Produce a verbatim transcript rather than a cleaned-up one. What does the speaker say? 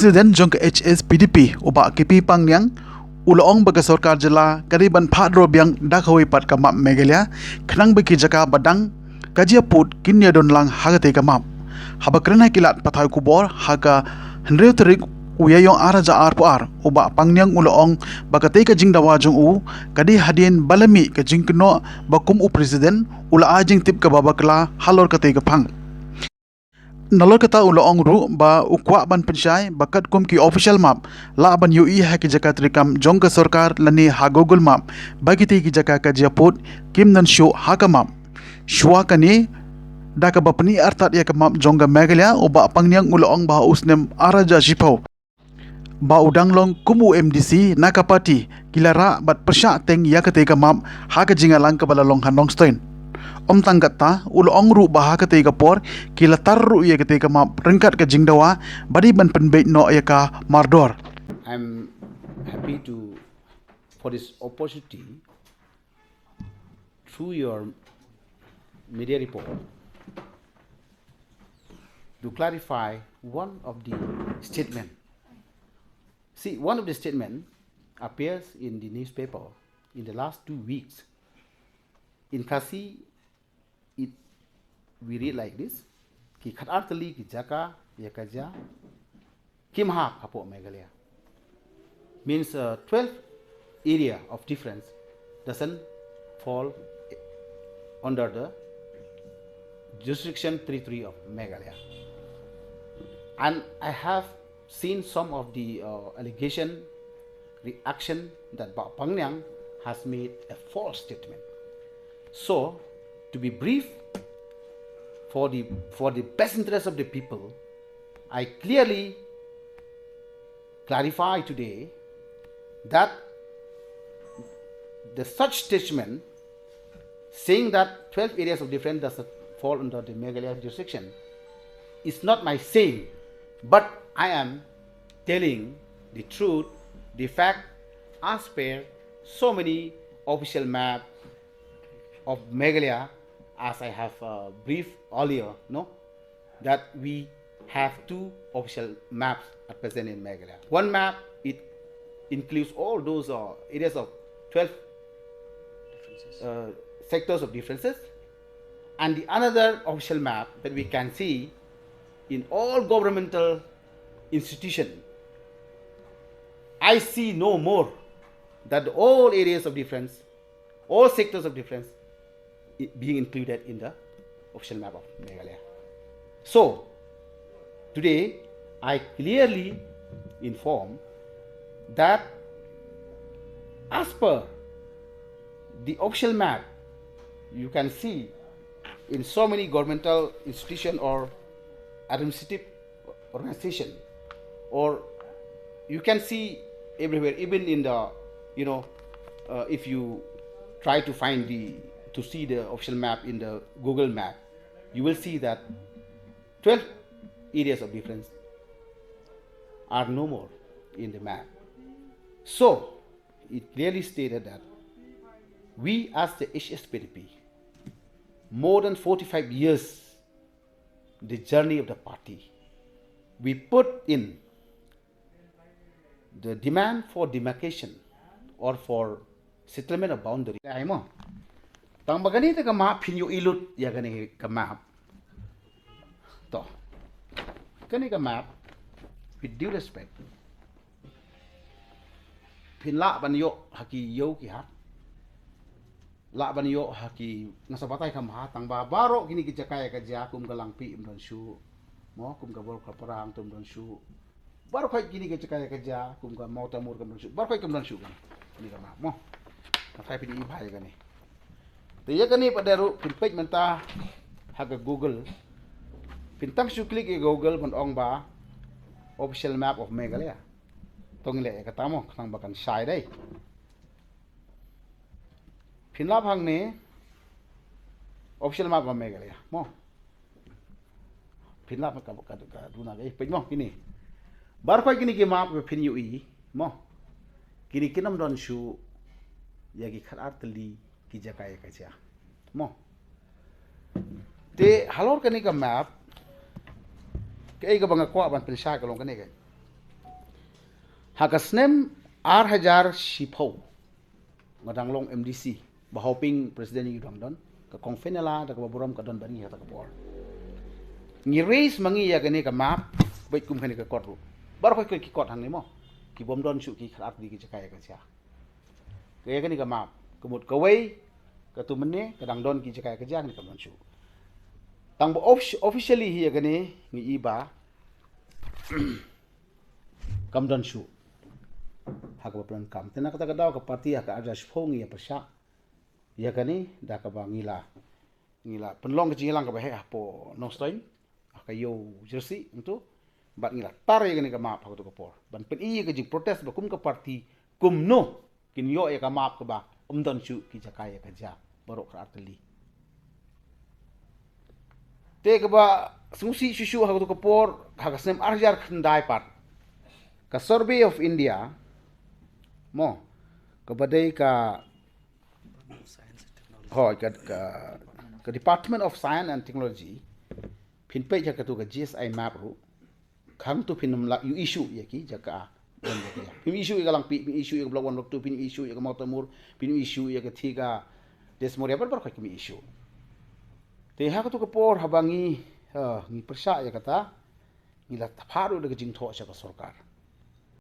President jong ka H S P D P, u Bah K P Pangniang, u la ong ba ka sorkar jylla ka dei ban phah dror biang da kawei pat ka map Meghalaya, khnang ba ki jaka ba dang ka jia pud kin ïa don lang ha katei ka map. Haba kren ha ki lad pathai khubor ha ka hynriew tarik u Ïaïong ar hajar arphew ar, u Bah Pangniang u la ong ba katei ka jingdawa jong u ka dei hadien ba la mih ka jingkynnoh ba kum u President u la ai jingtip kaba bakla halor katei ka phang. Nalor kata u la ong ruh ba u kwah ban pynshai ba katkum ki official map lah ban ïohi ha ki jaka treikam jong ka sorkar lane ha Google Map ba kitei ki jaka ka jia pud kim don shuh ha ka map. Shuwa kane, da kaba pyni artat ïa ka map jong ka Meghalaya, u Bah Pangniang u la ong ba u snem ar hajar shiphew ba u dang long kum u M D C na ka party, ki la rah bad pyrshah teng ïa katei ka map ha ka jingïalang kaba la long ha Nongstoiñ. Ym tang katta, u la ong ruh ba ha katei ka por ki la tar ruh ïa katei ka map ryngkat ka jingdawa ba dei ban pynbeit noh ïa ka mardor. I'm happy to, for this opportunity, through your media report, to clarify one of the statement. See, one of the statement appears in the newspaper in the last two weeks. In Khasi, it, we read like this: ki khatar tylli ki jaka ïa ka jia kim hap hapoh Meghalaya. Means, uh, twelve area of difference doesn't fall under the jurisdiction territory of Meghalaya. And I have seen some of the, uh, allegation, reaction that Bah Pangniang has made a false statement. So, to be brief, for the, for the best interest of the people, I clearly clarify today that the such statement saying that twelve areas of difference does not fall under the Meghalaya jurisdiction is not my saying, but I am telling the truth, the fact, as per so many official map of Meghalaya, as I have, uh, briefed earlier, no, that we have two official maps at present in Meghalaya. One map, it includes all those, uh, areas of twelve, uh, sectors of differences, and the another official map that we can see in all governmental institution, I see no more that all areas of difference, all sectors of difference i-, being included in the official map of Meghalaya. So, today, I clearly inform that as per the official map, you can see in so many governmental institution or administrative organization, or you can see everywhere, even in the, you know, uh, if you try to find the, to see the official map in the Google map, you will see that twelve areas of difference are no more in the map. So, it clearly stated that we as the H S P D P, more than forty-five years, the journey of the party, we put in the demand for demarcation or for settlement of boundary. Ai mo. Tang ba kane te ka map phin ïohi lut ïa kane ka map. To. Kane ka map, with due respect, phin lah ban ïoh ha ki ïew ki hat. Lah ban ïoh ha ki, nga sa batai kham bha, tang ba baroh kine ki jaka ïa ka jia kum ka Langpih ym don shuh. Mo, kum ka Bor ka Prang ym don shuh. Baroh kine ki jaka ïa ka jia kum ka Mawtamur kam don shuh. Baroh kam don shuh kane ka map mo. Nga tharai phin i bha ïa kane. Te ïa kane pat de ruh phin peit mynta ha ka Google. Phin tang shu click ïa Google ban ong ba official map of Meghalaya. To ngin leh ïa kata mo, khnang ba kan shai dei. Phin lap hangne, official map of Meghalaya mo. Phin lap ka, ka, ka duna ka, eh, peit mo kine. Baroh kine ki map phin ïohi mo. Kine kin ym don shuh ïa ki khatar tylli ki jaka ïa ka jia mo. Te halor kane ka map, kaei kaba nga kwah ban pynshai ka long kane ka. Ha ka snem ar hajar shiphew, nga dang long M D C, ba hoping president ïa u dang don, ka kong Fenella da kaba burom ka don bad ngi ha kata ka por. Ngi raise ma ngi ïa kane ka map, bad kum kane ka kot ruh. Baroh ki kot hangne mo, ki bym don shuh ki khatar tylli ki jaka ïa ka jia. Ka ïa kane ka map, ka mut kawei, katu mynne, ka dang don ki jaka ïa ka jia, kane kam don shuh. Tang ba offic-, officially hi ïa kane, ngi i ba, kam don shuh. Ha kaba pyndonkam. Te na kata ka daw ka party ha ka ar hajar shiphew ngi ïa pyrshah ïa kane, da kaba ngi la, ngi la pynlong ka jingïalang kaba heh hapoh Nongstoiñ, ha ka ïew Jersey, ntu. Bad ngi la tar ïa kane ka map ha katu ka por. Ban pyni ïa ka jingprotest ba kum ka party, kumno kin ïoh ïa ka map kaba ym don shuh ki jaka ïa ka jia baroh khatar tylli. Te kaba sngewsih shuh shuh ha katu ka por, ha ka snem ar hajar khyndai pat, ka Survey of India, mo, kaba dei ka, hooid, ka, ka, ka Department of Science and Technology, phin peit ha katu ka G S I map ruh, khang tu phin ym lah ïohi shuh ïa ki jaka. Phin ïohi shuh ïa ka Langpih, phin ïohi shuh ïa ka Block One, Block Two, phin ïohi shuh ïa ka Mawtamur, phin ïohi shuh ïa ka, Thika, Des Moria, baroh baroh ka phin ïohi shuh. Te ha katu ka por haba ngi, eh, ngi pyrshah ïa kata, ngi la phah ruh da ka jingthoh sha ka sorkar.